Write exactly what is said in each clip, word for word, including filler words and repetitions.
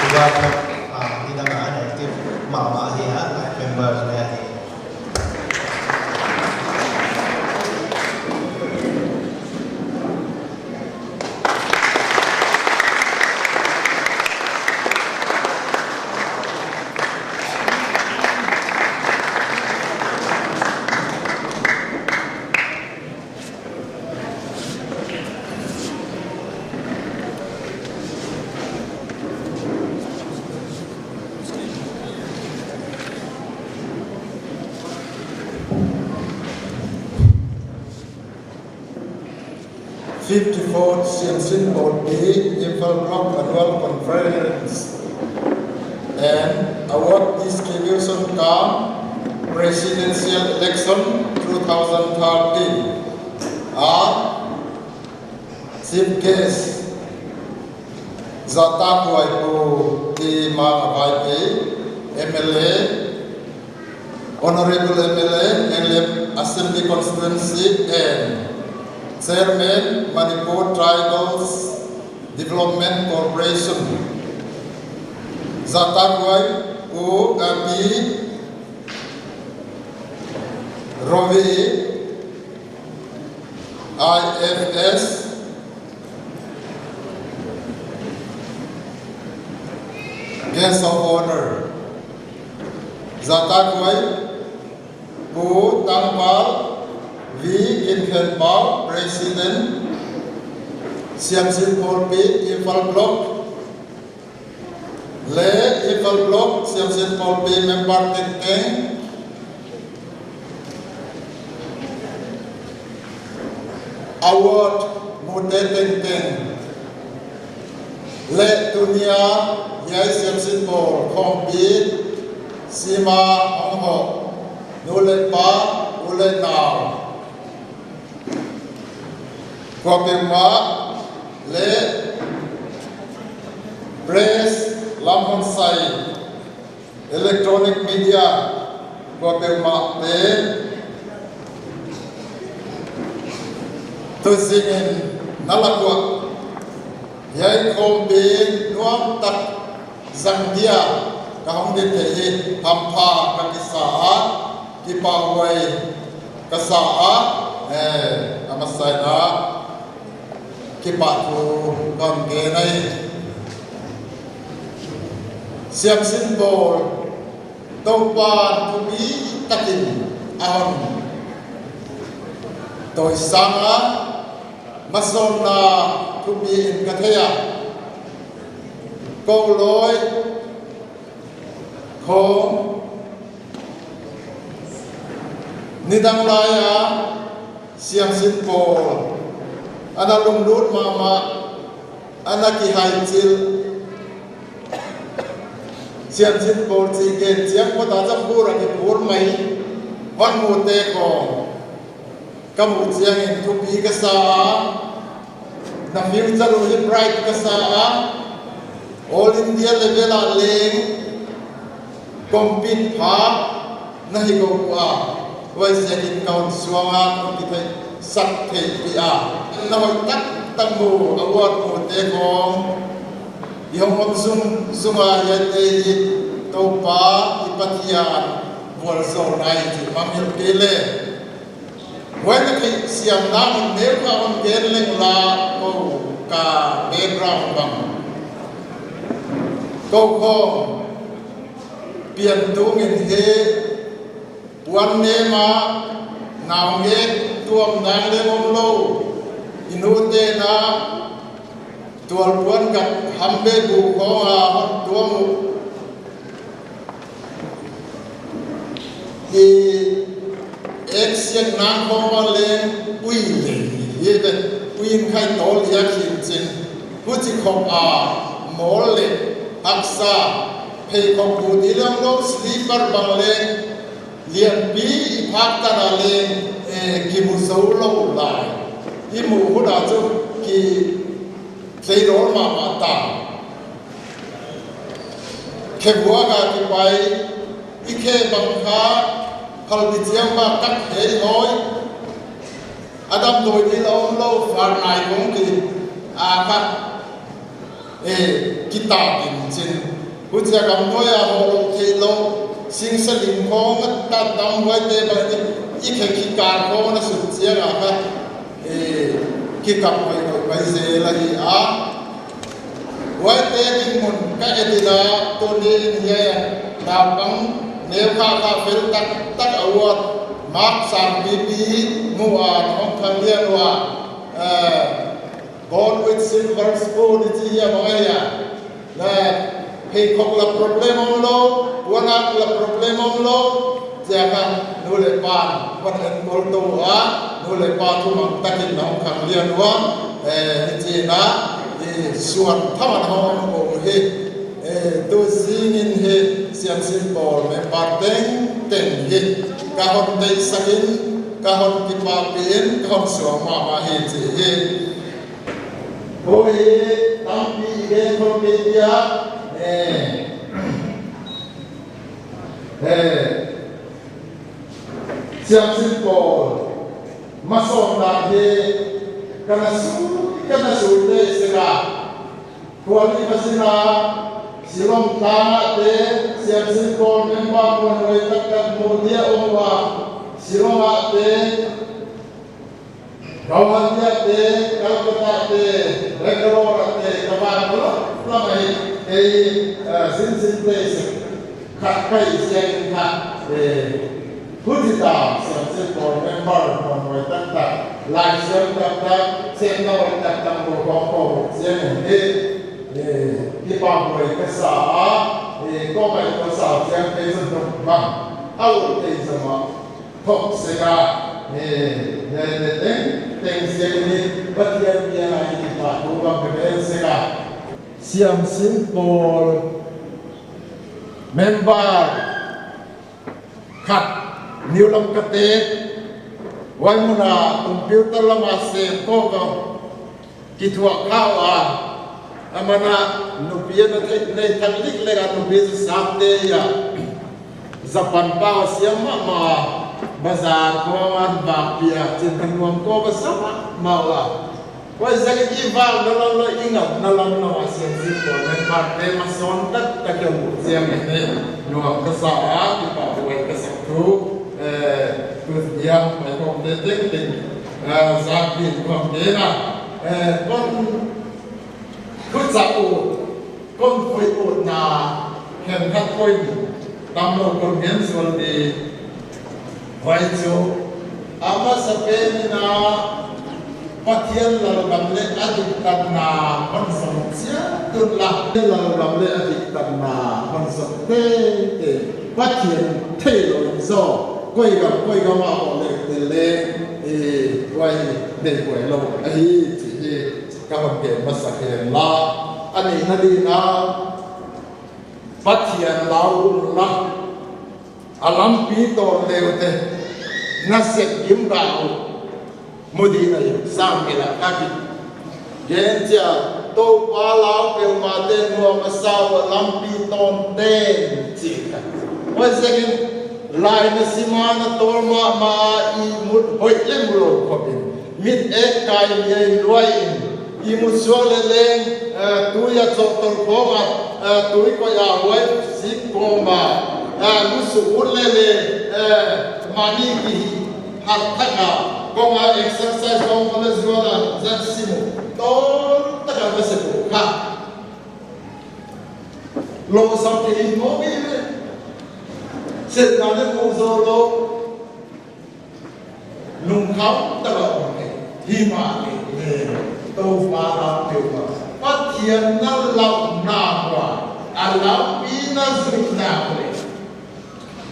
Welcome, ah, nidang a active mahmah hi a, members leh hi. Fifty-fourth Siamsin Pawlpi Imphal Block Annual Conference and Award Distribution cum Presidential Election two thousand thirteen. A Chief Guest, Zahtakhuai Pu T. Mang a Vaiphei, M L A, Honorable M L A, Henglep Assembly Constituency and Chairman, Manipur Tribals Development Corporation. Zahtakhuai Pu, uh, Pi Rovi, I F S, Guest of Honor. Zahtakhuai Pu Tangpal V Kinkhenpau, President, Siamsin Pawlpi, Imphal Block, leh Imphal Block Siamsin Pawlpi member tengteng. Award mute tengteng. Leh tuni a hiai Siamsin Pawl khawmpi sim a hong hoh nu leh pa, u leh nau kuapeuhmah leh press lam hon sai, electronic media kuapeuhmahte, tuzingin na lak uah hiai khawmpi nuamtak zang dia ka hong din theih hi hampha ka kisa a, kipahhuai ka sa a, eh, a masa in a kipahthu kon gen ahi. Siamsin Pawl, Toupa'n thupi takin a hon tawisang a, masawnna thupi in ka thei a, kou lawi khawng nidang lai a Siamsin Pawl ana lunglut mahmah, ana kihaichil. Siamsin Pawl chih gen chiang phot a, Jambu a kiphur mai van mute khawng ka muh chiangin thupi ka sa a, na future uh hi bright ka sa a, All India level ah leng compete pha na hi ko ua, huaiziakin ka hon suang a, kon kitheisak theihpih a, na hoih taktak mu, award mute khawng i hong om zungzung a, hiaite hi Toupa i Pathian vualzawlna ahi chih mangngilh kei leh. Huai ka theihsiamna mun neu kha hon gen leng la, kou ka background bang, kou khawng pian tungin hi, puan nem a, naungek tuam dang leng omlou, i nute'n a tualpuan khat hambe bu khawng a hon tuam uh. I eksiak nang khawng a leng ui leh hi ve, ui in khai tawl liak hi'n chin. Huchi khop a mawl leh haksa, pheikhawk bu di leng lou, slipper bang leng lianpi i phak tan a leng, eh, kimu zou lou lai. I muh hun a chu kitleirawl mahmah ta. Khebuak a kipai, i khe bang kha phalbi chiang bang kak hei hoi. A damdawi ding la omlou, far nai kong ki a kha, eh, kitak in chin. Huchia gam nuai a hoh lou theih lou, singsa lim khong a tam huaite bang i, i khe kikal khong a sut chiang a kha, eh, kikap hoih hoih mai zel ahi a. Huaite dinmun ka et in a, tuni in hiai a, naupang neu kha kha fel taktak a uat, Mark Sangpipi mu a, hong thang lian ua, eh, Born with silver spoon i chi hia bang ahia. Na, pheikhok la problem omlou, puannak la problem omlou. Chia kha, nu leh pa, hon enkol tou a, nu leh pa thumang takin na hong khang lian ua, eh, hichi in a, i suan tham a hong om hi. Eh, tu zingin hi, Siamsin Pawl member tengteng hi, ka hon deihsak in, ka hon kipahpih in, ka hon suang mahmah hi chi hi. Ko hi, tampi i gen khol kei dia, eh, eh, Siamsin Pawl, ma sawm dan hi, ka na su, ka na su te seka. Kuali pasina, Shillong tang a te, Siamsin Pawl member muanhuai taktak mu dia om ua, Shillong a te, Guwahati a te, Calcutta te, Bangalore a te, ka van lam lam ahi, ei, eh, sinsin te se. Khat kai siang in khat, eh, huchita, Siamsin Pawl member muanhuai taktak, Laisiam taktak, siamna huai taktak, ko ko ko siang in, eh, eh, kipahhuai ka sa a, eh, ko mai ko sa siang te zun tok bang, a ut te zama, thok seka, eh, ne ne teng, teng siang in, Pathian piang a i kipahthu bang ka bel seka. Siamsin Pawl member khat, New Lamka te, huai mun a computer lam a sem ko ka kithuah kha ua, aman a nupi a na thei, nei thak lik lek a nupi sa sap te ia. Japan pau a siam mahmah, bazar khong a vak pia, chin thang nuam ko ka sa mahmah ua. Huaiziakin i vakna lam lou, i ngakna lam lou a Siamsin Pawl member te ma sawm taktak a mu chiang in, nuam ka sa a, kipahhuai ka sak thu, eh, tu dia mai khong te tengteng, eh, zak din khong te na, eh, kon khuchak u, kon pui utna, khenkhat point tamlou kon gen zual di. Huai chu, a masapen in a, Pathian lalgam leh a diktatna hon zong chiat un la. Pathian lalgam leh a diktatna hon zong teitei. Pathian theilou in zaw, koi gam, koi gam a hoh leh te leh, eh, huai deihhuai lou ahi chih hi ka hon gen masa kei la. A nihna ding in a, Pathian lau un la, a lampi tawn leh uh te, na sep gim gal uh, mu di na i sam mi la ka ki. Gen chia, Toupa lau peuhmah te nuam a sa ua, lampi tawn ten chi kha. Huaiziakin, laina sim a na tawl mahmah i mu hoih leh mu lou khop in, mit ek kai mi a i luai in, i mu suak leh leng, eh, tui a chawk tol khong a, eh, tui koih a huai sik kawm a, eh, mu suk ut leh leng, eh, mahni ki hat thak a, kong a exercise kong kong a zual a, zat sim uh, tawl tak a ka sep uh kha. Lou sam thei in maw mi leh. Sepna leh mu zou lou. Lungkham tak a om e, himahleh, Toupa lau peuhmah, Pathian na lauhna ua, a lampi na zuihna uh leh,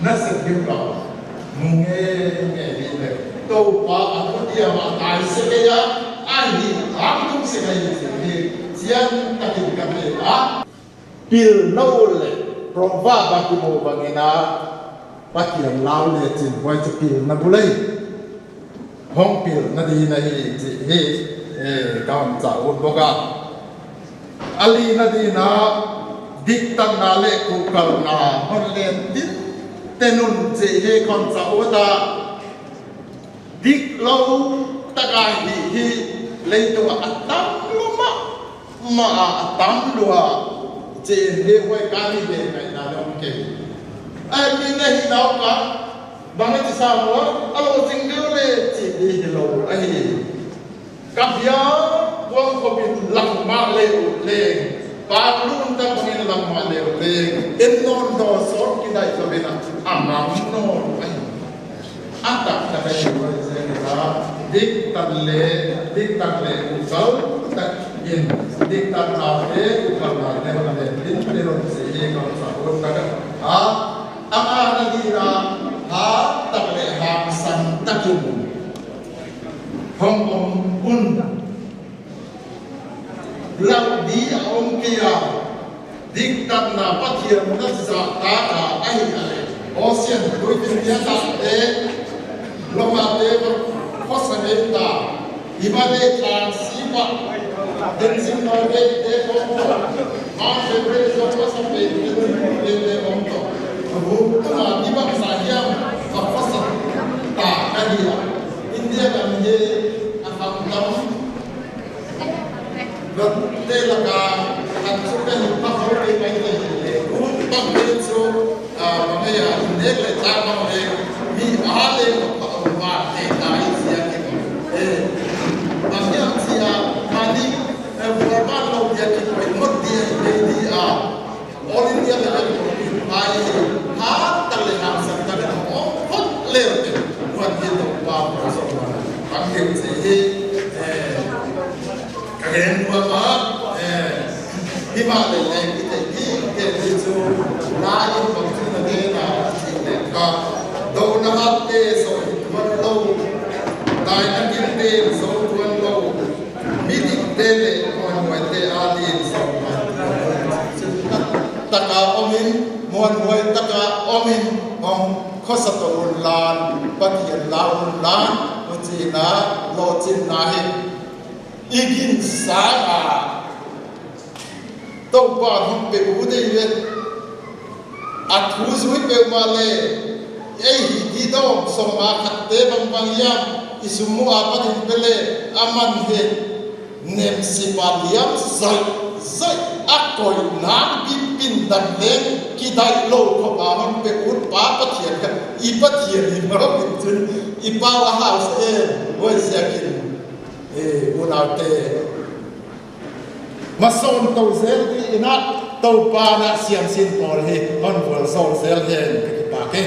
na sep gim gal, mu ngeingei di leh, Toupa a khut diam a tai sek a, a hi, a tung sek a hi, chian takin ka thei a. Pilna uh leh, Proverb a kimu bang in a, Pathian lau leh chin huai chu pilna uh leh hong pilna ding ahi chih hi, eh, ka hon chah ut bawk a. A lina ding in a, diktatna leh kuhkalna hon len tinten un chih hi ka hon chah ut a. Diklou tak a hih hi, leitung a a tam lua mahmah a, a tam lua. Chen le huai ka ni ve ngaihna leng kei. Ai, mi na hi nau ka, bang a chi sa maw, a lou zing deuh le chih di hilou ahi. Ka bia kuang khop in lak mah le uh leng, pa lun tak bang in lak mah le uh leng, en nawn dou sawt kidai ka ve na, a mang nawn ahi. A taktak a i buai zel a, diktat le, diktat le ukal tak in, diktatna te ukalna te hon le tin te hon se hi ka sa ut tak a. A, a ngana dia, hat tak le hangsan tak in hong om un. Lau di a om kei a, diktatna Pathian na zahtak a ahi a leh. Ocean tuipi dia tak te, loma te va khosa ngei ta, i ba le tang si ba, Tenzing Norgay te khong khong, Mount Everest zong khosa pe, Tenzing Norgay te om to. Abu tuma di bang sa hiam, va khosa ta ka hi a. India gam hi a kham tam. Te laka, an chu ka hi pha ho te mai te hi le. Ku bang te chu, ah, bang ya, nek le ta bang le, mi a le ka pha ho ma te ta i sia ke. Eh, bang ya sia, mani, eh, bor ban lo dia ki koi mot dia, eh, di a. All India level committee pai hi, hat tak le hangsan tak in om phot le te, huan hi Toupa Paul Sawmna, bang hi se hi, eh, ka gen nuam a, eh, himahleh leng i theih ding te hi chu, la in bang chu na gen a, chi le kha, douna hat te zo tuan lou, taina gil te zo tuan lou, midikte leh muanhuaite a ding sawm. Taka om in, muanhuai taka om in, hong khosa tou un lan, Pathian lau un lan, huchiin a, lohchinna hi i gingta a, Toupa'n hon pe ut ei ve. A thu zui peuhmah leh, ei hi di dawm sawm a khat te bangbang hiam, i sum mu a pat in pe leh, aman hi, nemsip a liam zaihzaih a koi nang bipin dam leng, kidaih lou khop a hon pe ut pa Pathian kha, i Pathian hi mawk in chun, i pau a hausa e, huaiziakin, e, unaute. Masawn tou zel ding in a, Toupa'n a siamsin pawl hi hon vualzawl zel hen, ka kipak e.